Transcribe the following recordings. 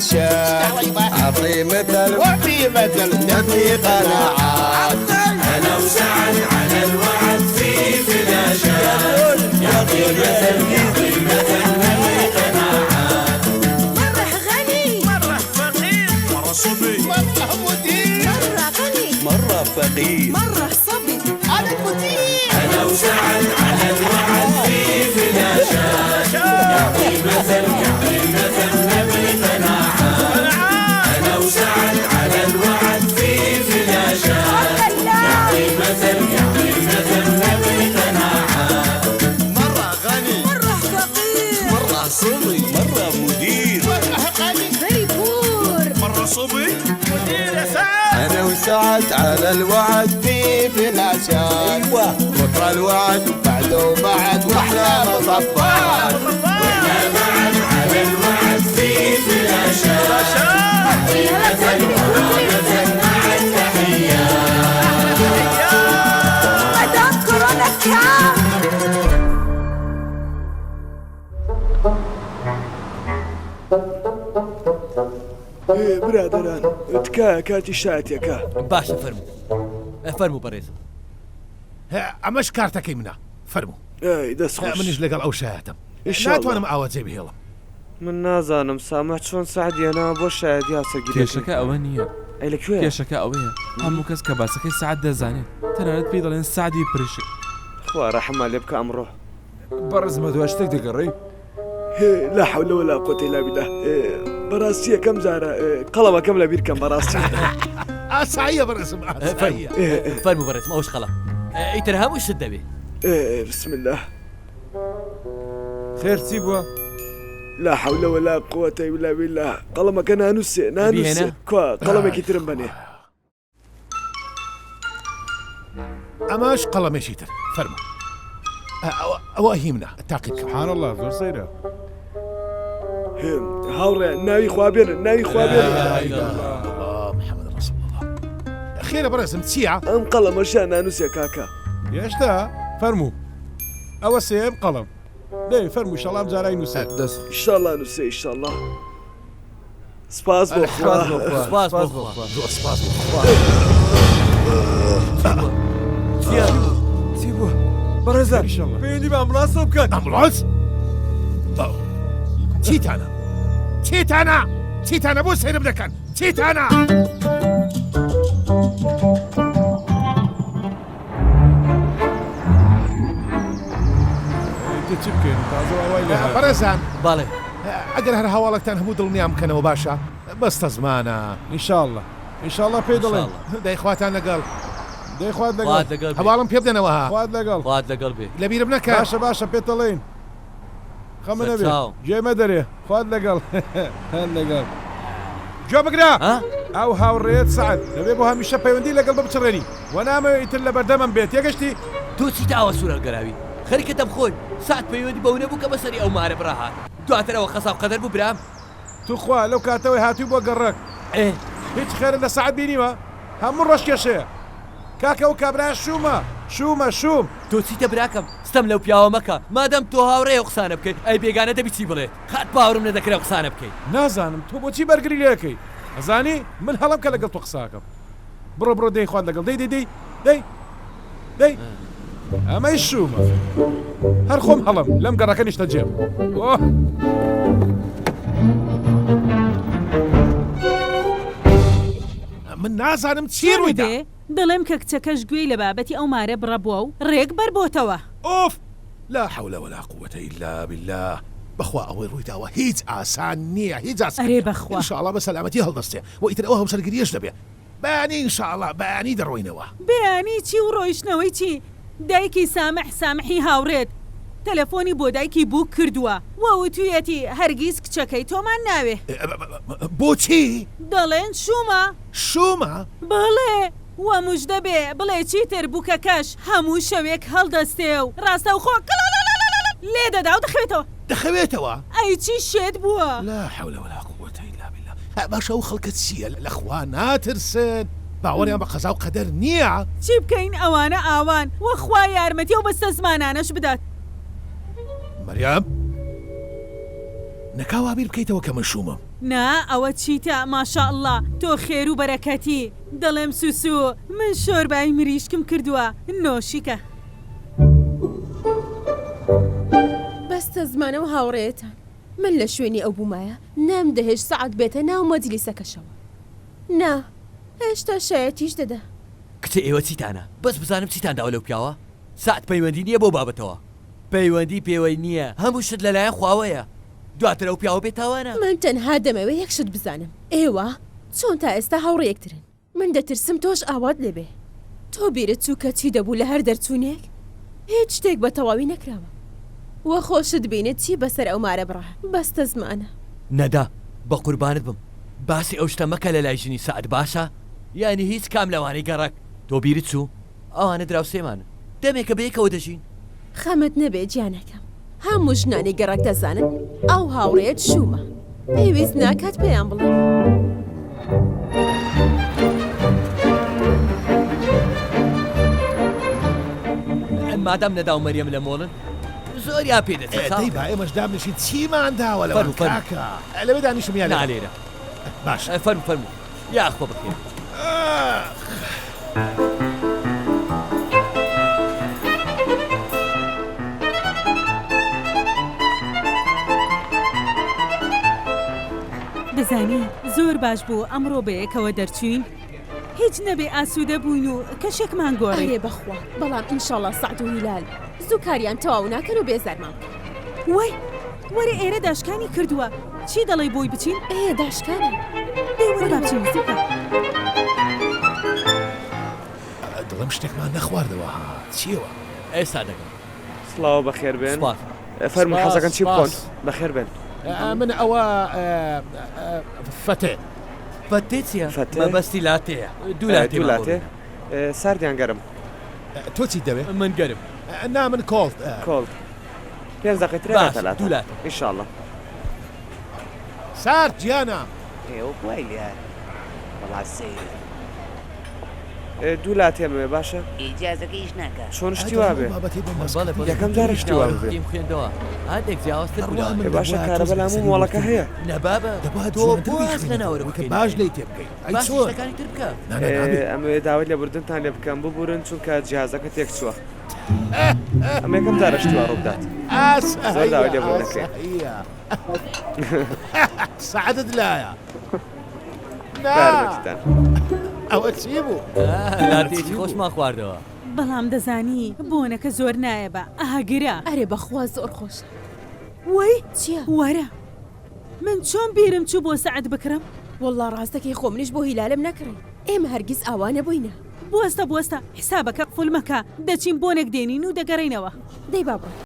فلاشات أعطي مثل وفي مثل نبني قناعات أنا وسعد على الوعد في فلاشات يعطي مثل يعطي مثل نبني قناعات مرة غني مرة فقير مرة صبي مرة مدير مرة غني مرة فقير مرة صبي أنا المدير أنا وسعد على الوعد في فلاشات يعطي مثل يعطي مثل نبني قناعات أنا وسعد على الوعد في فلاشات يعطي مثل يعطي مثل نبني قناعات مرة غني مرة فقير مرة صبي مرة مدير مرة غني very poor مرة صبي مدير يا سعد أنا وسعد على الوعد في فلاشات أيوة بكرة الوعد وبعده بعد وأحلى مطبات واحنا بعد على الوعد في فلاشات يعطي مثل مثل مع التحيات مدام كورونا كام برادەران تکایە کارتی شایەتیەکە. باشە فەرموو فەرموو بەڕێزم. ئەمەش کارتەکەی منە فەرموو. ئەی دەست خۆش. منیش لەگەڵ ئەو شایەتم. ئیشاڵڵا. ناتوانم ئاوا جێ بهێڵم. من نازانم سامح چۆن سەعدی هێناوە بۆ شایەتی هاوسەرگیریەکەی. کێشەکە ئەوە نییە. ئەی لە کوێیە؟ کێشەکە ئەوەیە هەموو کەس کە باسەکەی سەعد دەزانێت تەنانەت پێی دەڵێن سەعدی پریشک. خوا ڕەحممان لێ بکا ئەمڕۆ. بەڕێز بەدوای شتێک دەگەڕێی؟ لا حول ولا قوة الا بالله بەڕاستی یەکەم جارە قەڵەمەکەم لەبیر کەم بەڕاستی. ئاساییە بەڕێزم ئاساییە. فەرموو بەڕێزم ئەوش قەڵەم ئیتر هەموو شت دەبێ. بسم الله. خێر چی بووە؟ لا حول ولا قوة الا بالله قەڵەمەکە نانووسێ نانووسێ کوا قەڵەمێکی ترم بەنێ. ئەمەش قەڵەمێکی تر فەرموو ئەوە هی منە تاقی بکە. سبحان اللە زۆر سەیرە. هاوڕێ ناوی خوا بێنن ناوی خوا بێنن. محمد رسول الله خێرە بەڕێزم چییە؟ ئەم قەڵەمەشیان نانووسێ کاکە. هێشتا فەرموو ئەوە سێیەم قەڵەم دەی فەرموو ئیشەڵا ئەم جارەی نووسێ. دەست ئیشەڵا نووسێ ئیشەڵا. سپاس بۆ خوا. سپاس بۆ خوا. زۆر سپاس بۆ خوا. چییە؟ چی بووە؟ بەڕێزان پەیوەندی بە ئەمبولانسەوە بکەن. ئەمبولانس؟ چیتانە؟ چیتانە؟ چیتانە بۆ سەیرم دەکەن؟ چیتانە؟ چی بکەین تازە وای لێ هات. بەڕێزان بەڵێ ئەگەر هەر هەواڵێکتان هەبوو دڵنیام بکەنەوە باشە بەستە زمانە. ئینشاڵڵا ئینشاڵڵا پێی دەڵێین. دەی خواتان لەگەڵ. دەی خوات لەگەڵ. خوات لەگەڵ بێ. هەواڵم پێ بدەنەوە ها. خوات لەگەڵ. خوات لەگەڵ بێ. لەبیرم نەکەن. باشە باشە پێت دەڵێین. خەمە نەبێ. سەرچاوم. گوێ مەدەرێ. خوات لەگەڵ. خوات لەگەڵ. گوێ بگرە. ها؟ ئەو هاوڕێیەت سەعد دەبێ بۆ هەمیشە پەیوەندی لەگەڵ بپچڕێنی و نامەوێ ئیتر لەبەردەمم بێ تێگەشتی؟ تۆ چیتە ئاوا سوور هەڵگەراوی؟ خەریکە دەمخۆی. سەعد پەیوەندی بەو نەبوو کە بەسەری ئەو مارە بڕا هات. دواتر ئەوە قەزا و قەدەر بوو برام. توخوا لەو کاتەوەی هاتووی بۆ گەڕەک ئێ. هیچ خێرت لە سەعد بینیوە؟ هەموو ڕۆژ کێشەیە. کاکە ئەو کابرایە شوومە، شوومە، شووم. تۆ چیتە براکەم؟ ستەم لەو پیاوە مەکە. مادام تۆ هاوڕێی ئەو قسانە بکەی، ئەی بێگانە دەبی چی بڵێت؟ قەت باوەڕم نەدەکرد ئەو قسانە بکەی. نازانم تۆ بۆچی بەرگری لێ ئەکەی؟ ئەزانی من هەڵەم کە لەگەڵ تۆ قسە ئەکەم. بڕۆ بڕۆ دەی خوات لەگەڵ دەی دەی دەی دەی دەی ئەمەی شوومە هەر خۆم هەڵم لەم گەڕەکە نیشتەجێم ئۆه. من نازانم چی چۆنە ڕوویدا. بێ دەڵێم کە کچەکەش گوێی لە بابەتی ئەو مارە بڕە بووە و ڕێک بەربۆتەوە. ئۆف لا حول ولا قوة الا باللە بەخوا ئەوەی ڕوویداوە هیچ ئاسان نییە هیچ ئاسان ئەرێ نییە بەخوا. ان شاء اللە بە سەلامەتی هەڵدەستێ وە ئیتر ئەو هاوسەرگیریەش دەبێ بەیانی ان شاء اللە بەیانی دەڕۆینەوە. بەیانی چی و ڕۆیشتنەوەی چی؟ دایکی سامح، سامحی هاوڕێت، تەلەفۆنی بۆ دایکی بووک کردووە و وتویەتی هەرگیز کچەکەی تۆمان ناوێ. بۆچی؟ دەڵێن شوومە. شوومە؟ بەڵێ، وە مژدە بێ بڵێ چیتر بووکەکەش هەموو شەوێک هەڵدەستێ و ڕاستەوخۆ کڵڵڵڵڵ لێ دەدا و دەخەوێتەوە. دەخەوێتەوە؟ ئەی چی شێت بووە؟ لا حول ولا قوة الا بالله باشە ئەو خەڵکە چییە لە خوا ناترسن باوەڕیان بە قەزا و قەدەر نییە؟ چی بکەین ئەوانە ئاوان وە خوا یارمەتی ئەو بەستەزمانانەش بدات. مەریەم. نەکا وا بیر بکەیتەوە کە من شوومم. نا ئەوە چیتە ماشاءاللە تۆ خێر و بەرەکەتی دەڵێم سوسو من شۆربای مریشکم کردووە نۆشیکە. بەستە زمانە و هاوڕێیەتان من لە شوێنی ئەو بوومایە نەمدەهێشت سەعد بێتە ناو مەجلیسەکەشەوە نا هێشتا شایەتیش دەدا. کچە ئێوە چیتانە بەس بزانم چیتان داوە لەو پیاوە سەعد پەیوەندی نیە بەو بابەتەوە پەیوەندی پێوەی نیە هەموو شت لەلایەن خواوەیە دواتر ئەو پیاوە بێ تاوانە. من تەنها دەمەوێ یەک شت بزانم ئێوە چۆن تا ئێستا هاوڕێ یەکترن؟ من دەترسم تۆش ئاوات لێ بێ. تۆ بیرت چوو کە چی دەبوو لە هەر دەرچوونێک؟ هیچ شتێک بە تەواوی نەکراوە. وە خۆشت بینت چی بەسەر ئەو مارە بڕا. بەستە زمانە. نەدا بەقوربانت بم باسی ئەو شتە مەکە لەلای ژنی سەعد باشە؟ یانی هیچ کام لەوانەی گەڕەک تۆ بیرت چوو؟ ئەوانە دراوسێمانن دەمێکە بەیەکەوە دەژین. خەمت نەبێ گیانەکەم هەموو ژنانی گەڕەک دەزانن ئەو هاوڕێیەت شوومە پێویست ناکات پێیان بڵێم. مادام نەدا و مەریەم لە مۆڵن زۆریان پێ دەچێت دەی با ئێمەش دابنیشین چیمان داوە لەوان کاکە لەوێ دانیشم یا لێرە لێرە باشە فەرموو فەرموو یاخوا بەخێر دەزانی زۆر باش بوو ئەمڕۆ بەیەکەوە دەرچووین هیچ نەبێ ئاسوودە بووین و کەشێکمان گۆڕی. ئەرێ بەخوا بەڵام ئینشاڵا سەعد و هیلال زوو کاریان تەواو ناکەن و بێزارمان بکەن. وەی وەرە ئێرە داشکانی کردووە چی دەڵێی بۆی بچین؟ ئێ داشکانە. دەی وەرە با بچین زوو کە. دڵم شتێکمان نەخواردەوە ها چیەوە؟ ئێستا دەگەم. سڵاو بەخێر بێن. سپاس. فەرموون حەزەکەن چی بخۆن؟ سپاس. بەخێر بێن. من ئەوە فەتێ. فەتێ چیە؟ فەتێ؟ مەبەستی لاتێیە. دوو لاتێمان دوو بۆ لاتێ. بێنە. سارد یان گەرم؟ تۆ چیت دەوێ؟ من گەرم. نا من cold. cold. پێنج دەقەی تر باش ئەگاتە لاتان. دوو لاتێ. ئینشاڵڵا. سارد گیانە. ئێوە وای لێهات وەڵا سەیرە. دوو لاتێم ئەوێ باشە. ئیجازەکە ئیش ناکا. چۆن شتی وا بێ یەکەم جارە شتی وا ببێ. هەندێک جیاوازتر بوو لەوانە. ئێ باشە کارەبا لە هەموو مۆڵەکە هەیە. نە بابە تۆ بۆ هەست لە ناوەرۆکەکەی باش لێی تێبگەی ئەی باسی چۆن شتەکانی تر بکە. ئەمەوێ داوای لێبوردنتان لێ بکەم ببورن چونکە جیهازەکە تێکچووە. ئەمە یەکەم جارە شتی وا ڕووبدات. زۆر داوای لێبوردن دەکەین. سەعدت لایە. نا یارمەتیتان. ئەوە چی بوو؟ لاتێکی خۆشمان خواردەوە. بەڵام دەزانی بۆنەکە زۆر نایەبە ئاگرە. ئەرێ بەخوا زۆر خۆشە. وەی چیە؟ وەرە من چۆن بیرم چوو بۆ سەعد بکڕم. وەڵا ڕاست دەکەی خۆ منیش بۆ هیلالم نەکڕی ئێمە هەرگیز ئاوا نەبووینە. بوەستە بوەستە حسابەکە قفل مەکە دەچین بۆنێک دێنین و دەگەڕێینەوە. دەی با بڕۆین.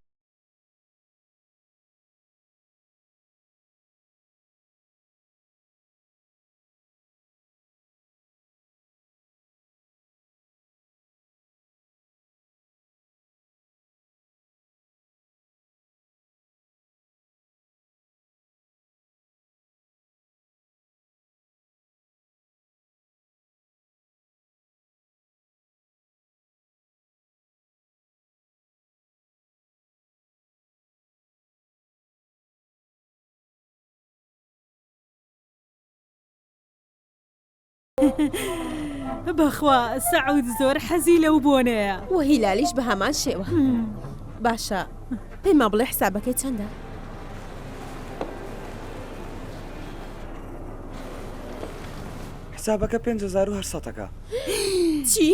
بەخوا سەعود زۆر حەزی لەو بۆنەیە. وە هیلالیش بە هەمان شێوە. باشە پێمان بڵێ حسابەکەی چەندە؟ حسابەکە 5800ەکە. چی؟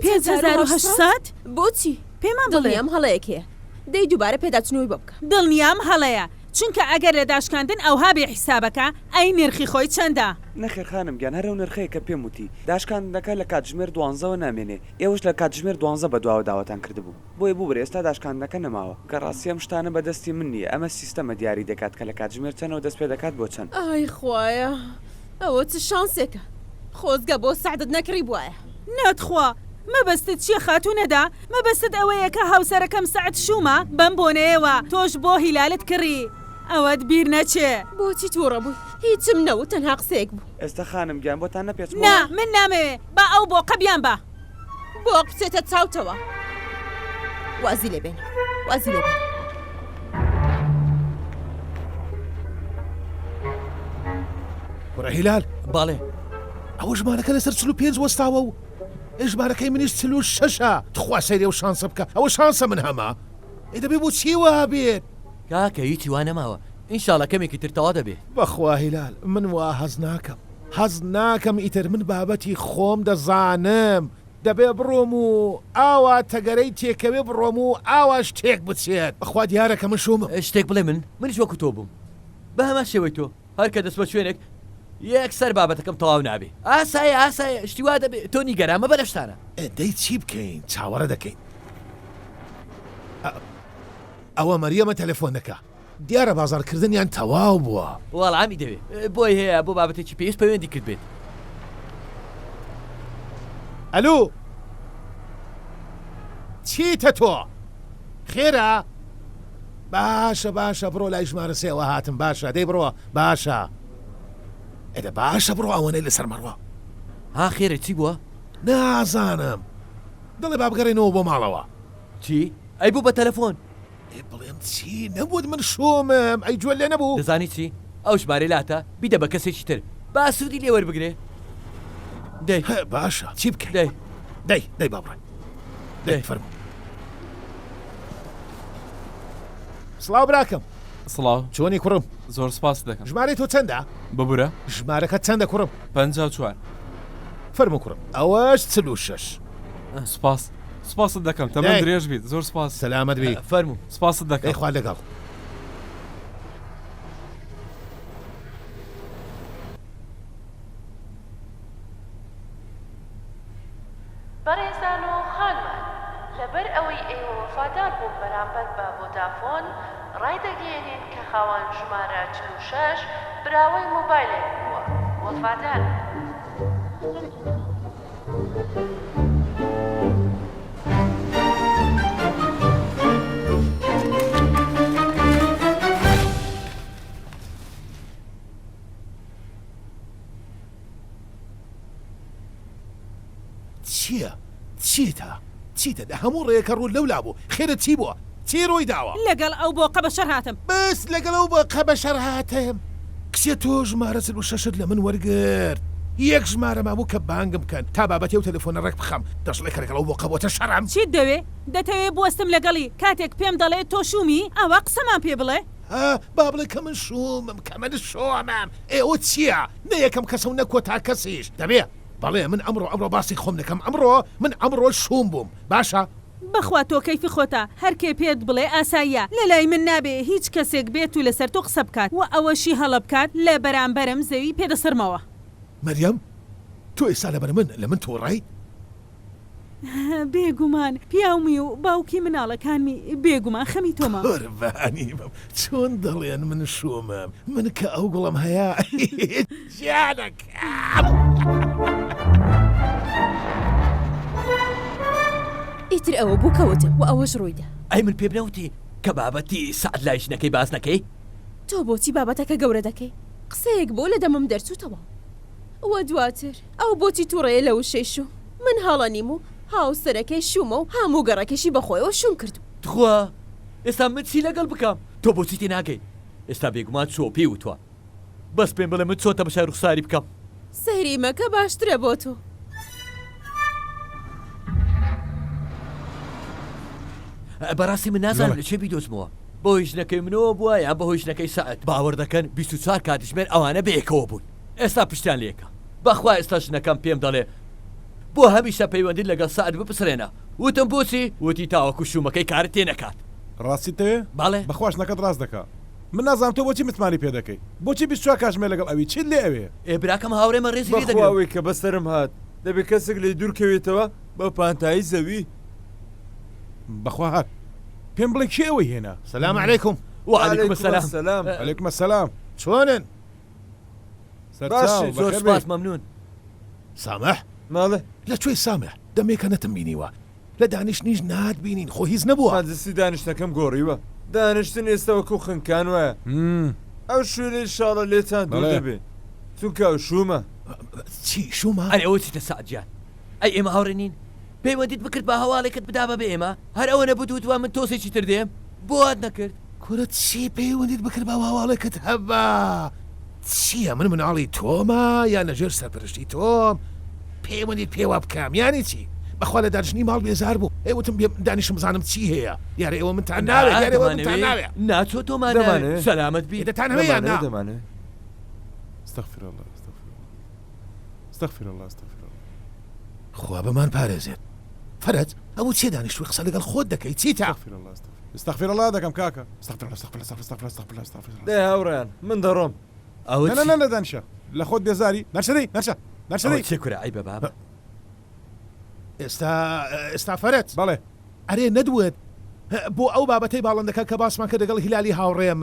5800؟ بۆچی؟ پێمان بڵێ. دڵنیام هەڵەیەک هەیە. دەی دووبارە پێداچوونەوەی بۆ بکە. دڵنیام هەڵەیە. چونکە ئەگەر لە داشکاندن ئەوها بێ حیسابەکە ئەی نرخی خۆی چەندە؟ نەخێر خانم گیان هەر ئەو نرخەیە کە پێم وتی، داشکاندنەکە لە کاتژمێر دوانزەوە نامێنێ، ئێوەش لە کاتژمێر دوانزە بەدواوە داواتان کردبوو، بۆیە ببورە ئێستا داشکاندنەکە نەماوە، کە ڕاستی ئەم شتانە بە دەستی من نییە، ئەمە سیستەمە دیاری دەکات کە لە کاتژمێر چەنەوە دەست پێ دەکات بۆ چەند. ئای خوایە ئەوە چ شانسێکە، خۆزگە بۆ سەعدت نەکڕیبوایە. نا تخوا مەبەستت چیە خاتوو نەدا؟ مەبەستت ئەوەیە کە هاوسەرەکەم سەعد شوومە؟ بەم بۆنەیەوە تۆش بۆ هیلالت کڕی ئەوەت بیر نەچێ. بۆچی تووڕە بووی؟ هیچم نەوت تەنها قسەیەک بوو. ئێستا خانم گیان بۆتان نەپێچمەوە؟ نا من نامەوێ با ئەو بۆقە بیانبا. بۆق بچێتە چاوتەوە. وازی لێ بێنە وازی لێ بێنە. کوڕە هیلال. بەڵێ. ئەوە ژمارەکە لەسەر 45 وەستاوە و ژمارەکەی منیش 46ە. تخوا سەیری ئەو شانسە بکە. ئەوە شانسە من هەمە. ئەی دەبێ بۆ چی وا بێت؟ کاکە هیچی وا نەماوە. ئینشاڵا کەمێکی تر تەواو دەبێ. بەخوا هیلال من وا هەست ناکەم. هەست ناکەم ئیتر من بابەتی خۆم دەزانم. دەبێ بڕۆم و ئاوا تەگەرەی تێکەوێ بڕۆم و ئاواش تێک بچێت. بەخوا دیارە کە من شوومم. شتێک بڵێ من منیش وەکو تۆ بووم. بە هەمان شێوەی تۆ. هەر کە دەچمە شوێنێک یەکسەر بابەتەکەم تەواو نابێ. ئاسایە ئاسایە شتی وا دەبێ تۆ نیگەران مەبە لە شتانە. ئێ دەی چی بکەین چاوەڕێ دەکەین. ئەوە مەریەمە تەلەفۆن دەکا. دیارە بازاڕکردنیان تەواو بووە. وەڵامی دەوێ. بۆی هەیە بۆ بابەتێکی پێویست پەیوەندی کردبێت. ئەلو چیتە تۆ؟ خێرە؟ باشە باشە بڕۆ لای ژمارە سێوە هاتم باشە دەی بڕۆ باشە ئەدە باشە بڕۆ ئەوەنەی لەسەر مەڕوە. ها خێرە چی بووە؟ نازانم دەڵێ با بگەڕێینەوە بۆ ماڵەوە. چی؟ ئەی بۆ بە تەلەفۆن؟ ئێ بڵێم چی نەبوت من شومم ئەی گوێت لێ نەبوو؟ دەزانی چی؟ ئەو ژمارەی لاتە بیدە بە کەسێکی تر با سوودی لێ وەربگرێ دەی. باشە چی بکەین؟ دەی. دەی دەی با بڕۆین دەی فەرموو. سڵاو براکەم. سڵاو. چۆنی کوڕم؟ زۆر سپاست دەکەم. ژمارەی تۆ چەندە؟ ببورە؟ ژمارەکەت چەندە کوڕم؟ 54. فەرموو کوڕم ئەوەش 46. سپاس. سپاست دەکەم تەمەن درێژ بیت زۆر سپاس. سەلامەت بی. فەرموو. سپاست دەکەم. دەی خوا لەگەڵ. بەڕێزان و خانمان، لەبەر ئەوەی ئێوە وەفادار بوون بەرامبەر بە ڤۆدافۆن، ڕایدەگەیەنین کە خاوەن ژمارە 46 براوەی مۆبایلێک بووە. وەفادار بن. چییە؟ چیتە؟ چیتە؟ لە هەموو ڕێیەکە ڕووت لەولا بوو، خێرت چی بووە؟ چی ڕووی داوە؟ لەگەڵ ئەو بۆقە بەشەر هاتم. بەس لەگەڵ ئەو بۆقە بەشەر هاتم؟ کچێ تۆ ژمارە 46ت لە من وەرگرت، یەک ژمارە مابوو کە بانگم بکەن تا بابەتی ئەو تەلەفۆنە ڕێک بخەم، دەشڵێ کە لەگەڵ ئەو بۆقە بۆتە شەڕم. چیت دەوێ؟ دەتەوێ بوەستم لەگەڵی کاتێک پێم دەڵێ تۆ شوومی؟ ئاوا قسەمان پێ بڵێ. ها با بڵێ کە من شوومم، کە من شوومم! ئێ ئەوە چییە؟ نە یەکەم کەسە و نە کۆتا کەسیش. دەبێ. بەڵێ من ئەمڕۆ ئەمڕۆ باسی خۆم دەکەم ئەمڕۆ من ئەمڕۆ شووم بووم باشە. بەخوا تۆ کەیفی خۆتە هەر کێ پێت بڵێ ئاساییە لەلای من نابێ هیچ کەسێک بێت و لەسەر تۆ قسە بکات وە ئەوەشی هەڵە بکات لە بەرامبەرم زەوی پێ دەسڕمەوە. مەریەم تۆ ئێستا لەبەر من لە من توڕەیت؟ بێگومان پیاومی و باوکی مناڵەکانمی بێگومان خەمی تۆمە. قوربانی بم چۆن دەڵێن من شومم من کە ئەو گوڵەم هەیە گیانەکەم. ئیتر ئەوە بوو کە وتم و ئەوەش ڕوویدا. ئەی من پێم نەوتی کە بابەتی سەعد لای ژنەکەی باس نەکەی؟ تۆ بۆچی بابەتەکە گەورە دەکەی؟ قسەیەک بوو لە دەمم دەرچوو تەواو. وە دواتر ئەو بۆچی توڕەیە لە وشەی شوم؟ من هەڵە نیم و هاوسەرەکەی شومە و هەموو گەڕەکیشی بەخۆیەوە شوم کردووە. تخوا ئێستا من چی لەگەڵ بکەم؟ تۆ بۆچی تێناگەی؟ ئێستا بێگومان چووە و پێی وتووە. بەس پێم بڵێ من چۆن تەماشای ڕوخساری بکەم؟ سەیری مەکە باشترە بۆ تۆ. بەڕاستی من نازانم لە کوێ بیدۆزمەوە. بەهۆی ژنەکەی منەوە بووە یان بەهۆی ژنەکەی سەعد؟ باوەڕ دەکەن 24 کاتژمێر ئەوانە بەیەکەوە بوون. ئێستا پشتیان لێکە. بەخوا ئێستا ژنەکەم پێم دەڵێ بۆ هەمیشە پەیوەندیت لەگەڵ سەعد بپچڕێنە. وتم بۆچی؟ وتی تاوەکو شوومەکەی کارت تێ نەکات. ڕاستیت دەوێ؟ بەڵێ. بەخوا ژنەکەت ڕاست دەکا. من نازانم تۆ بۆچی متمانەی پێ دەکەی؟ بۆچی 24 کاتژمێر لەگەڵ ئەوی؟ چیت لێ ئەوێ؟ ئێ براکەم هاوڕێمە ڕێزی لێ بەخوا دەگرم. ئەوەی کە بەسەرم هات دەبێ کەسێک لێی دوور کەوێتەوە بە پانتایی زەوی. بەخوا هات. پێم بڵێ کێ ئەوەی هێنا؟ سلام علیکم. وعلیکم السلام. علیکم السلام. چۆنن؟ سەرچاو زۆر بەخێر سوپاس بێی. مەمنون. سامح؟ ماڵێ. لە کوێی سامح؟ دەمێکە نەتم بینیوە. لە دانیشتنیش نات بینین خۆ هیچ نەبووە. مەجلسی دانیشتنەکەم گۆڕیوە. دانیشتن ئێستا وەکو خنکان وایە. ئەو شوێنەی شاڵە لێتان دوور بەڵێ. دەبێ. چونکە ئەو شوومە. چی شوومە؟ ئەرێ ئەوە چیتە سەعد گیان؟ ئەی ئێمە هاوڕێ نین؟ پەیوەندیت بکرد با هەواڵێکت بدابا بە ئێمە؟ هەر ئەوە نەبوو وتبا من تۆزێکی تر دێم؟ بۆ وات نەکرد؟ کورە چی پەیوەندیت بکردبا و هەواڵێکت هەبا؟ چییە من مناڵی تۆمە یان لەژێر سەرپەرشتی تۆم پەیوەندیت پێوە بکەم یانی چی بەخوا لە دانیشتنی ماڵ بێزار بووم ئێ وتم بێم دانیشم بزانم چی هەیە دیارە ئێوە منتان ناوێ دیارە ئێوە منتان ناوێ نا چۆ تۆمان ناوێ سەلامەت بی دەتانهەوێ یان نا دەمانەوێ استغفر الله استغفر الله استغفر الله استغفر الله خوا بمان پارێزێت فەرەج ئەوە چیە دانیشتووی قسە لەگەڵ خۆت دەکەی چیتە؟ استغفر الله استغفر استغفر الله دەکەم کاکە استغفر الله استغفر الله استغفر الله استغفر الله استغفر الله دەی هاوڕێیان من دەڕۆم. ئەوە نا نا نا دانیشە لە خۆت بێزاری دانیشە دەی دانیشە دانیشە ئەوە دەی چیە کورە عەیبە بابە. ئێستا ئێستا فەرەج. بەڵێ. ئەرێ نەدوت بۆ ئەو بابەتەی باڵندەکە کە باسمان کرد لەگەڵ هیلالی هاوڕێم.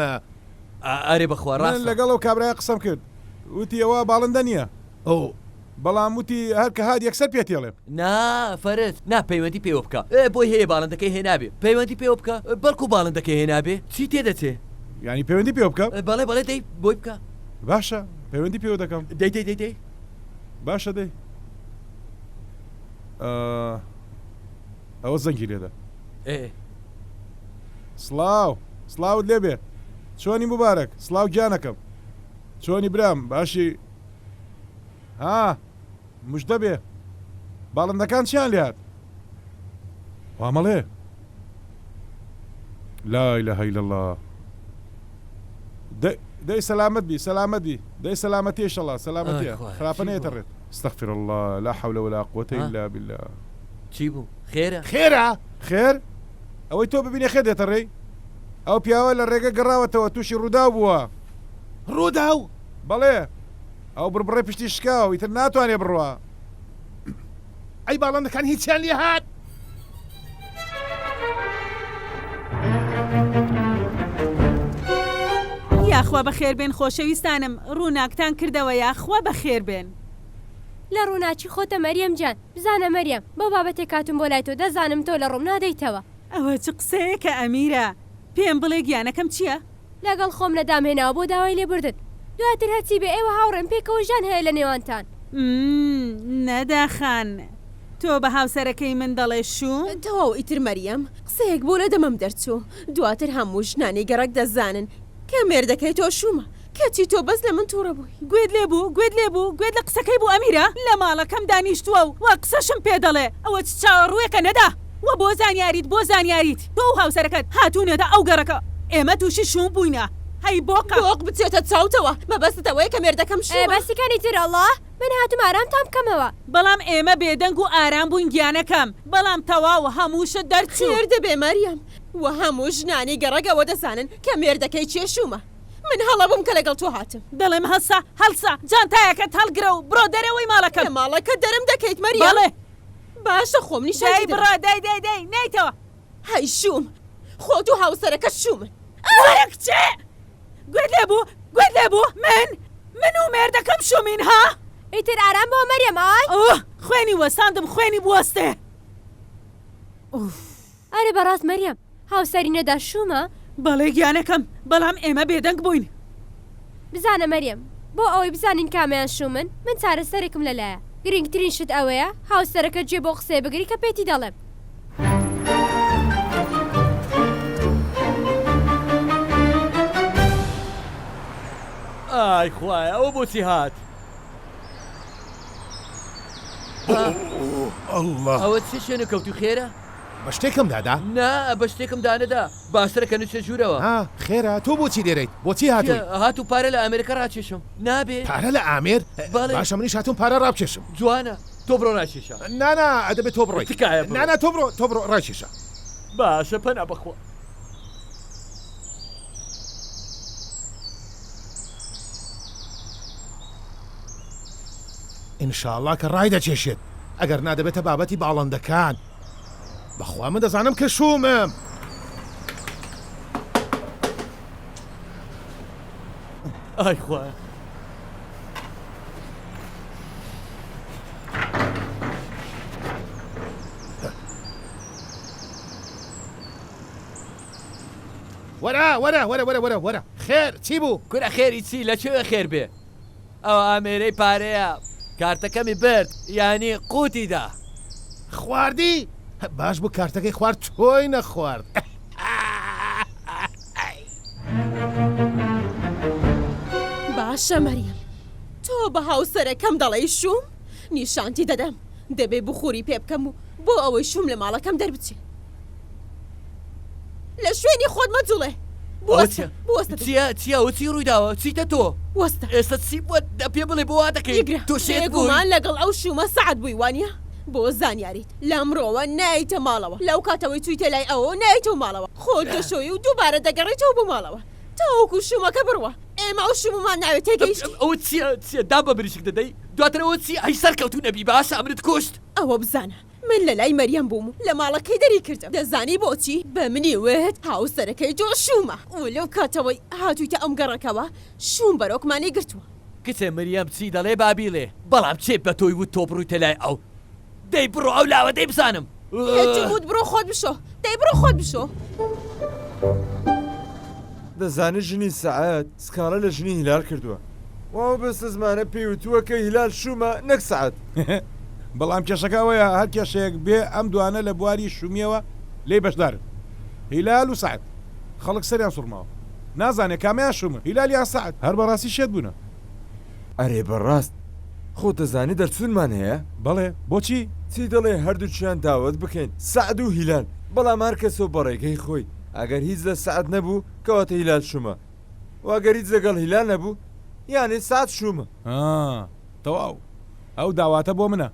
ئەرێ بەخوا من ڕاستە. لەگەڵ ئەو کابرایە قسەم کرد وتی ئەوە باڵندە نییە. ئۆ. بەڵام وتی هەر کە هات یەکسەر پێتێڵێم. نا فەرەج نا پەیوەندی پێوە بکە ئێ بۆی هەیە باڵندەکەی هێنابێ پەیوەندی پێوە بکە بەڵکو باڵندەکەی هێنابێ چی تێدەچێ. یانی پەیوەندی پێوە بکەم؟ بەڵێ بەڵێ دەی بۆی بکە. باشە پەیوەندی پێوە دەکەم. دەی دەی دەی دەی. باشە دەی. ئەوە زەنگی لێدا. ئێ. سڵاو سڵاوت لێبێ چۆنی موبارەک سڵاو گیانەکەم چۆنی برام باشی. ها مژدە بێ باڵندەکان چیان لێهات وا مەڵێ لا اله الا الله دەی دەی سەلامەت بی سەلامەت بی دەی سەلامەتی ئیشەڵا سەلامەتیە خراپە نەیەتە ڕێت استغفر الله لا حول ولا قوة الا بالله چی بوو خێرە خێرە خێر ئەوەی تۆ ببینێ خێر دێتە ڕێی ئەو پیاوە لە ڕێگە گەڕاوەتەوە تووشی ڕووداو بووە ڕووداو بەڵێ ئەو بڕبڕەی پشتی شکاوە ئیتر ناتوانێ بڕوا. ئەی باڵندەکان هیچیان لێ هات؟ یاخوا بەخێربێن خۆشەویستانم ڕووناکتان کردەوە یاخوا بەخێربێن. لە ڕووناکی خۆتە مەریەم گیان بزانە مەریەم بۆ بابەتێک هاتووم بۆ لای تۆ دەزانم تۆ لە ڕووم نادەیتەوە. ئەوە چ قسەیەکە ئەمیرە پێم بڵێ گیانەکەم چیە؟ لەگەڵ خۆم لە دامهێناوە بۆ داوای لێبوردن دواتر هەرچی بێ ئێوە هاوڕێن پێکەوە ژیان هەیە لە نێوانتان. ئمم نەدا خان تۆ بە هاوسەرەکەی من دەڵێ شووم؟ تەواو ئیتر مەریەم قسەیەک بوو لە دەمم دەرچوو دواتر هەموو ژنانی گەڕەک دەزانن کە مێردەکەی تۆ شوومە کەچی تۆ بەس لە من توڕە بووی. گوێت لێ بوو گوێت لێ بوو گوێت لە قسەکەی بوو ئەمیرە لە ماڵەکەم دانیشتووە و وە قسەشم پێ دەڵێ ئەوە چ چاوەڕووێکە نەدا وە بۆ زانیاریت بۆ زانیاریت تۆ و هاوسەرەکەت هاتوونەتە ئەو گەڕەکە ئێمە تووشی شووم بووینە هەی بۆقە. بۆق بچێتە چاوتەوە مەبەستت ئەوەیە کە مێردەکەم ئێ شوومە؟ باسەکانی تر ئەڵا من هاتووم ئارامتان بکەمەوە. بەڵام ئێمە بێدەنگ و ئارام بووین گیانەکەم بەڵام تەواو هەموو شت دەرچوو. خێر دەبێ مەریەم وە هەموو ژنانی گەڕەک ئەوە دەزانن کە مێردەکەی کێ شوومە. من هەڵە بووم کە لەگەڵ تۆ هاتم. دەڵێم هەڵسە، هەڵسە، جانتایەکەت هەڵگرە و بڕۆ دەرەوەی ماڵەکەم. لە ماڵەکەت دەرم دەکەیت مەریەم؟ بەڵێ. باشە خۆم نیشانی دەی دەدەم. بڕۆ، دەی دەی دەی، نەیتەوە. هەی شووم، خۆت و هاوسەرەکەت شوومن. وەرە کچێ! گوێت لێ بوو، گوێت لێ بوو، من، من و مێردەکەم شوومین ها؟ ئیتر ئارام بۆ مەریەم، ئای. ئۆه، خوێنی وەستاندم، خوێنی بوەستێ. ئوف. ئەرێ بەڕاست مەریەم هاوسەری نەدا شوومە؟ بەڵێ گیانەکەم، بەڵام ئێمە بێدەنگ بووین. بزانە مەریەم، بۆ ئەوەی بزانین کامیان شوومن، من چارەسەرێکم لەلایە. گرنگترین شت ئەوەیە هاوسەرەکەت گوێ بەو قسەیە بگری کە پێتی دەڵێم. ئای خوایە ئەوە بۆچی هات؟ ئەڵڵا. ئەوە چ شوێنە کەوتوو خێرە؟ بە شتێکم دادا؟ نا بە شتێکم دانەدا باشترە کە نچە ژوورەوە. ها خێرە تۆ بۆچی لێرەیت؟ بۆچی هاتووی؟ هاتوو پارە لە ئامێرەکە ڕاکێشم نابێ؟ پارە لە ئامێر؟ بەڵێ. باشە منیش هاتووم پارە ڕابکێشم. جوانە تۆ بڕۆ ڕایکێشە. نا نا دەبێ تۆ بڕۆی. تکایە بڕۆ. نا نا تۆ بڕۆ تۆ بڕۆ ڕایکێشە. باشە پەنا بەخوا. ئینشاڵڵا کە ڕایدەکێشێت ئەگەر نا دەبێتە بابەتی باڵندەکان بەخوا من دەزانم کە شوومم. ئای خوایە. وەرە وەرە وەرە وەرە وەرە وەرە خێر چی بوو؟ کورە خێری چی لە کوێ خێر بێ؟ ئەو ئامێرەی پارەیە کارتەکەمی برد یانی قوتی دا. خواردی؟ باش بوو کارتەکەی خوارد تۆی نەخوارد. باشە مەریەم تۆ بە هاوسەرەکەم دەڵێی شووم؟ نیشانتی دەدەم دەبێ بخوری پێ بکەم و بۆ ئەوەی شووم لە ماڵەکەم دەربچێ. لە شوێنی خۆت مەجوڵێ. بوەستە بوەستە. چیە چیە ئەوە چی ڕوویداوە چیتە تۆ؟ وەستە. ئێستا چی بووە دە پێ بڵێ بۆ وا دەکەی؟ بیگرە. تۆ شێت بووی؟ بێگومان لەگەڵ ئەو شوومە سەعد بووی وانیە؟ بۆ زانیاریت لەمڕۆوە نایەیتە ماڵەوە لەو کاتەوەی چوویتە لای ئەوەوە نایەیتەوە ماڵەوە خۆت دەشۆی و دووبارە دەگەڕێیتەوە بۆ ماڵەوە تاوەکو شوومەکە بڕوا ئێمە ئەو شوومەمان ناوێت تێگەیشتی؟ ئەوە چیە چیە دام بە مریشک دەدەی دواتر ئەوە چیە ئەی سەرکەوتوو نەبی باشە ئەمنت کوشت. ئەوە بزانە من لە لای مەریەم بووم و لە ماڵەکەی دەری کردم دەزانی بۆچی؟ بە منی وت هاوسەرەکەی تۆ شوومە و لەو کاتەوەی هاتوویتە ئەم گەڕەکەوە شووم بەرۆکمانی گرتووە. کچێ مریەم چی دەڵێ با بیڵێ بەڵام کێ بە تۆی وت تۆ بڕۆیتە لای ئەو دەی بڕۆ ئەو لاوە دەی بزانم. پێتم وت بڕۆ خۆت بشۆ دەی بڕۆ خۆت بشۆ. دەزانی ژنی سەعد سکاڵای لە ژنی هیلال کردووە و ئەو بەستەزمانە پێی وتووە کە هیلال شوومە نەک سەعد. بەڵام کێشەکە ئەوەیە هەر کێشەیەک بێ ئەم دوانە لە بواری شومیەوە لێی بەشدارن هیلال و سەعد خەڵک سەریان سوڕماوە نازانێ کامیان شومن هیلال یان سەعد هەر بەڕاستی شێت بوونە. ئەرێ بەڕاست خۆ دەزانی دەرچوونمان هەیە؟ بەڵێ بۆچی؟ چی دەڵێی هەردووکیان داوەت بکەین سەعد و هیلال بەڵام هەر کەسەو بەڕێگەی خۆی ئەگەر هیچ لە سەعد نەبوو کەواتە هیلال شومە وە گەر هیچ لەگەڵ هیلال نەبوو یانی سەعد شومە. ها تەواو ئەو داواتە بۆ منە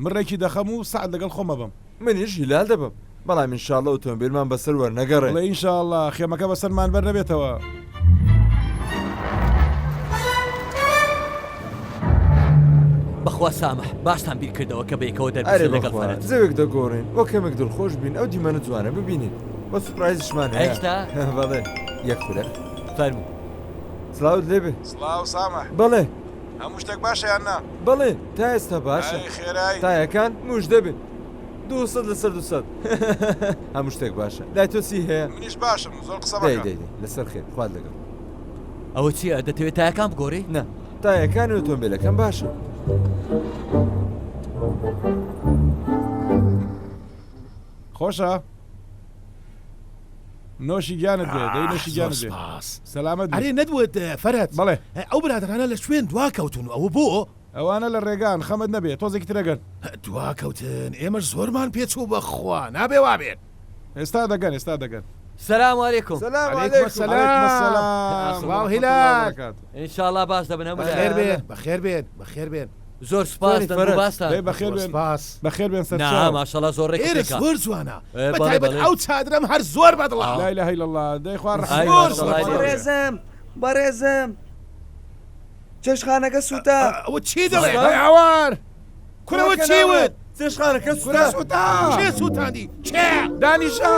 من ڕێکی دەخەم و سەعد لەگەڵ خۆم ئەبەم. منیش هیلال دەبەم بەڵام ان شاءاللە ئۆتۆمبیلمان بەسەر وەرنەگەڕێ. بڵێ ان شاءاللە خێمەکە بەسەرمان بەر نەبێتەوە. بەخوا سامح باشتان بیر کردەوە کە بەیەکەوە ئەرێ دەربچن لەگەڵ بەخوا فەرەج. زەوێک دەگۆڕین وە کەمێک دڵخۆش بین ئەو دیمەنە جوانە ببینین وە سوپرایزیشمان هەیە هێشتا؟ بەڵێ یەک خولەک. فەرموو. سڵاوت لێبێ. سڵاو سامح. بەڵێ. هەموو شتێک باشە یان نا؟ بەڵێ تا ئێستا باشە. ئەی خێرای؟ تایەکان موژدە بێ. 200 لەسەر 200 هەموو شتێک باشە لای تۆ چی هەیە؟ منیش باشم زۆر قسە دەی مەکە. دەی دەی لەسەر خێر خوات لەگەڵ. ئەوە چییە دەتەوێت تایەکان بگۆڕی؟ نا تایەکانی ئۆتۆمبیلەکەم باشە. خۆشە؟ نۆشی گیانت بێ دەی نۆشی زۆر گیانت بێ سپاس. سەلامەت بی. ئەرێ نەتوت فەرەج بەڵێ. ئەو برادەرانە لە شوێن دوا کەوتون ئەوە بۆ؟ ئەوانە لە ڕێگان خەمت نەبێ تۆزێکی تر ئەگەن. دوا کەوتن ئێمەش زۆرمان پێ چوو بەخوا نابێ وابێت. ئێستا دەگەن ئێستا دەگەن. سلام علیکم. سلام علیکم علیکم. السلام. سڵاو ورحمة الله هیلال. وبرکاته. ان شاء الله باش دەبن هەموو بەخێر لایەک. بێن بەخێر بێن بەخێر بێن. زۆر سوپاس چۆنی دەنگ و فەرەج؟ باستان. دەی بەخێر زۆر بێن سپاس. بەخێر بێن نا سەرچاو. ماشاءاللە زۆر ڕێک و ئێرە پێکە. زۆر جوانە ئێ بە بەڵێ تایبەت بەڵێ. ئەو چادرەم هەر زۆر بەدڵە. لا اله الا الله دەی خوا ئای ڕەحمەتی زۆر ماشاءاللە زۆر لێ جوانە. بێ. بەڕێزم بەڕێزم چێشتخانەکە سووتا. ئەوە چی دەڵێ؟ دەی هاوار کورە ئەوە چی وت؟ چێشتخانەکە کورە سووتا. سووتا. کێ سووتاندی؟ کێ؟ دانیشە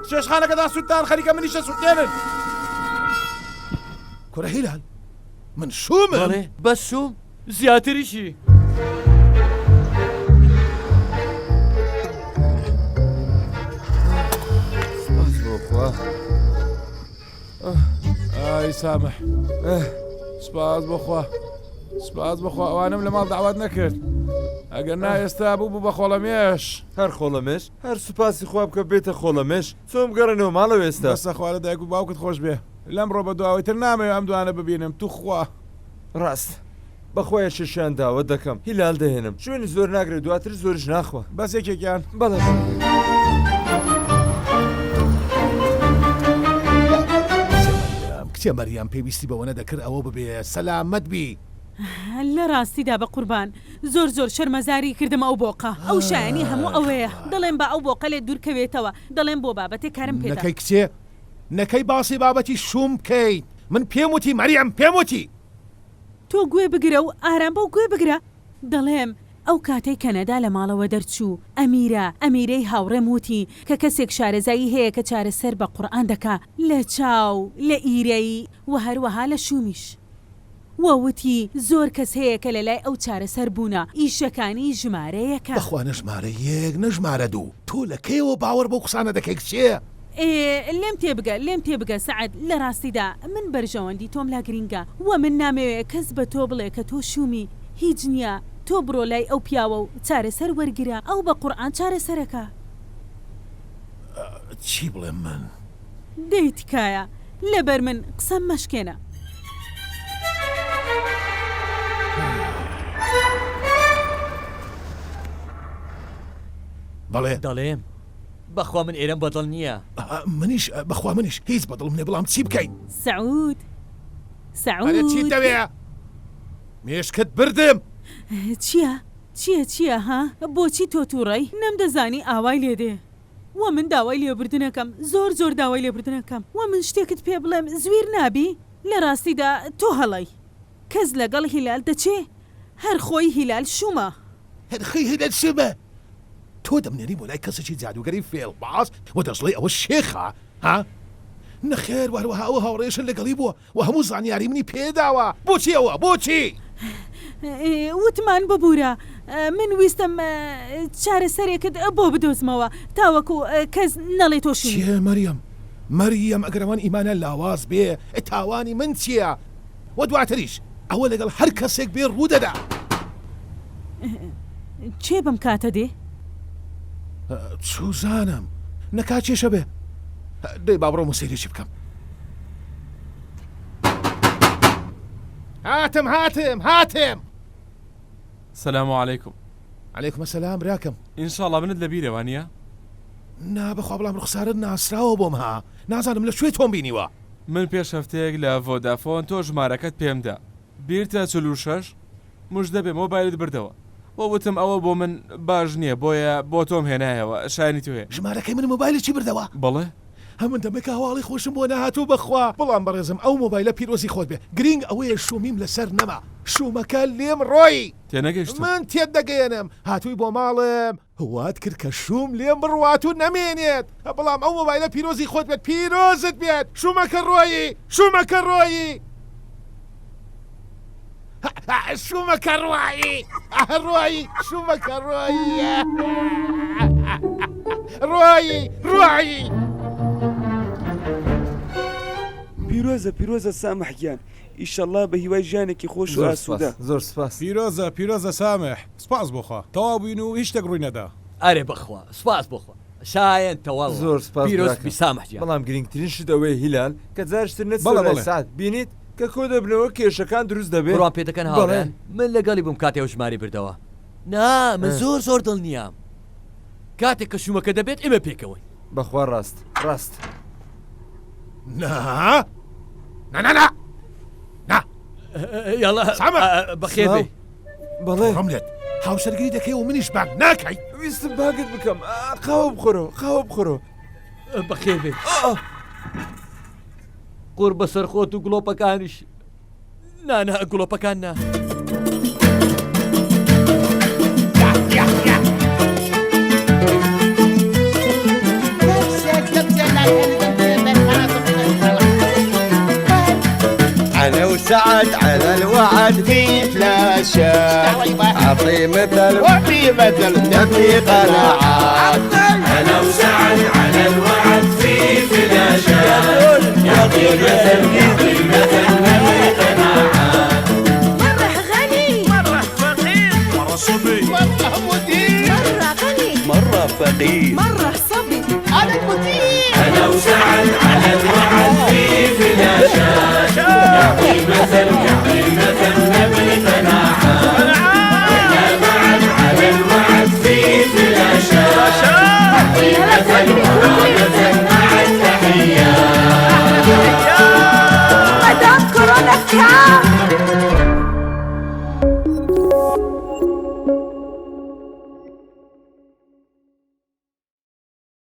چێشتخانەکەدا سووتان خەریکە منیش دەسووتێنن. کورە هیلال من شوومم؟ بەڵێ بەس شووم زیاتریشی. سوپاس بۆ خوا. ئای سامح سپاس بۆ خوا سپاس بۆ خوا ئەوانم لە ماڵ داوات نەکرد ئەگەر نا ئێستا بوو بوو بە خۆڵەمێش. هەر خۆڵەمێش هەر سوپاسی خوا بکە بێتە خۆڵەمێش چۆن بگەڕێنەوە ماڵەوە ئێستا. بەسە خوا لە دایک و باوکت خۆش بێ لەمڕۆ بە دواوەی تر نامەوێ ئەم دوانە ببینم توخوا. ڕاست بەخوا یەکێکیان داوەت دەکەم هیلال دەهێنم شوێنی زۆر ناگرێ دواتر زۆریش ناخوا. بەس یەکێکیان؟ بەڵێ بەڵێ. کچێ مەریەم پێویستی بەوە نەدەکرد ئەوە ببێ سەلامەت بی. لە ڕاستیدا بە قوربان زۆر زۆر شەرمەزاری کردم ئەو بۆقە ئەو شایەنی هەموو ئەوەیە دەڵێم با ئەو بۆقە لێت دوور کەوێتەوە دەڵێم بۆ بابەتێک کارم پێدا. نەکەی کچێ نەکەی باسی بابەتی شوم بکەیت من پێم وتی مەریەم پێم وتی. تۆ گوێ بگرە و ئارام بە و گوێ بگرە دەڵێم ئەو کاتەی کە نەدا لە ماڵەوە دەرچوو ئەمیرە ئەمیرەی هاوڕێم وتی کە کەسێک شارەزایی هەیە کە چارەسەر بە قورئان دەکا لە چاو لە ئیرەیی وە هەروەها لە شومیش وە وتی زۆر کەس هەیە کە لەلای ئەو چارەسەر بوونە ئیشەکانی ژمارە یەکە. بەخوا نە ژمارە یەک نە ژمارە دوو تۆ لە کەیەوە باوەڕ بەو قسانە دەکەی کچێ؟ ئێ لێم تێبگە لێم تێبگە سەعد لە ڕاستیدا من بەرژەوەندی تۆم لا گرینگە وە من نامەوێ کەس بە تۆ بڵێ کە تۆ شومی هیچ نیە تۆ بڕۆ لای ئەو پیاوە و چارەسەر وەرگرە ئەو بە قوڕئان چارەسەرەکا. چی بڵێم من؟ دەی تکایە لەبەر من قسەم مەشکێنە. بەڵێ. دەڵێم بەخوا من ئێرەم بەدڵ نییە. منیش بەخوا منیش هیچ بەدڵم نیە بەڵام چی بکەین؟ سعود سعود. ئەرێ چیت دەوێ؟ مێشکت بردم. چییە؟ چییە چییە ها؟ بۆچی تۆ تووڕەی؟ نەمدەزانی ئاوای لێ دێ. وە من داوای لێبوردن ئەکەم زۆر زۆر داوای لێبوردن ئەکەم وە من شتێکت پێ بڵێم زویر نابی؟ لە ڕاستیدا تۆ هەڵەی. کەس لەگەڵ هیلال دەچێ؟ هەر خۆی هیلال شومە. هەر خۆی هیلال شومە. تۆ دەمنێری بۆ لای کەسێکی جادوگەری فێڵباز و دەشڵێی ئەوە شێخە ها؟ نەخێر وە هەروەها ئەو هاوڕێیەشت لەگەڵی بووە و هەموو زانیاری منی پێداوە بۆچی ئەوە بۆچی؟ وتمان ببورە من ویستم چارەسەرێکت بۆ بدۆزمەوە تاوەکو کەس نەڵێ تۆ شومی. چیە مەریەم مەریەم ئەگەر ئەوان ئیمانیان لاواز بێ تاوانی من چیە وە دواتریش ئەوە لەگەڵ هەر کەسێک بێ ڕوودەدا. کێ بەم کاتە دێ؟ چوزانم نەکا کێشە بێ دەی با بڕۆم و سەیرێکی بکەم. هاتم هاتم هاتم. سلام علیکم. علیکم السلام براکەم. ئینشاڵا منت لە بیرە وانیە؟ نا بەخوا بەڵام ڕوخسارت ناسراوە بۆم ها نازانم لە کوێ تۆم بینیوە. من پێش هەفتەیەک لە ڤۆدافۆن تۆ ژمارەکەت پێم دا بیرتە 46 مژدە بێ مۆبایلت بردەوە وە وتم ئەوە بۆ من باش نیە بۆیە بۆ تۆم هێنایەوە شایەنی تۆیە. ژمارەکەی من مۆبایلت بردەوە؟ بەڵێ. ئەمن دەمێکە هەواڵی خۆشم بۆ نەهاتوو بەخوا بەڵام بەڕێزم ئەو مۆبایلە پیرۆزی خۆت بێ گرینگ ئەوەیە شومیم لەسەر نەما شومەکە لێم ڕۆیی. تێنەگەیشتم. من تێت دەگەیەنم هاتووی بۆ ماڵم وات کرد کە شوم لێم بڕوات و نەمێنێت بەڵام ئەو مۆبایلە پیرۆزی خۆت بێت پیرۆزت بێت شومەکە ڕۆیی شومەکە ڕۆیی شومەکە ڕۆیی ڕۆیی شومەکە ڕۆیی ڕۆیی ڕۆیی. پیرۆزە پیرۆزە سامح گیان ئیشەڵا بە هیوای ژیانێکی خۆش و زۆر سوپاس ئاسوودە. زۆر سوپاس. پیرۆزە پیرۆزە سامح سپاس بۆ خوا تەواو بووین و هیچ شتێک ڕووی نەدا. ئەرێ بەخوا سپاس بۆ خوا شایەنتە واللە زۆر سوپاس پیرۆز براکەم بی سامح گیان. بەڵام گرینگترین شت ئەوەیە هیلال کە جارێکی تر نەچیتەوە بەڵێ لای بەڵێ. سەعد بینیت کە کۆ دەبنەوە کێشەکان دروست دەبێ بڕوام پێ دەکەن بەڵێ. هاوڕێیان من لەگەڵی بووم کاتێ ئەو ژمارەی بردەوە نا من زۆر زۆر دڵنیام کاتێک کە شومەکە دەبێت ئێمە پێکەوەین. بەخوا ڕاست ڕاست. نا نا نا نا نا یاڵا سامح بەخێر بێی. بەڵێ. توڕەم لێت هاوسەرگیری دەکەی و منیش بانگ ناکەی. ویستم بانگت بکەم قاوە بخۆرەوە قاوە بخۆرەوە. بەخێر بێی. قوڕ بەسەر خۆت و گڵۆپەکانیش. نا نا گڵۆپەکان نا. أنا وسعد على الوعد في فلاشات أعطي مثل وفي مثل نبني قناعات أنا وسعد على الوعد في فلاشات يعطي مثل يعطي مثل نبني قناعات مرة غني مرة فقير مرة صبي مرة مدير مرة غني مرة فقير مرة صبي أنا المدير أنا وسعد على الوعد في فلاشات يعطي مثل يعطي مثل نبني قناعات احنا معا على الوعد في فلاشات يعطي مثل ومثل مع التحيات مدام كورونا كام.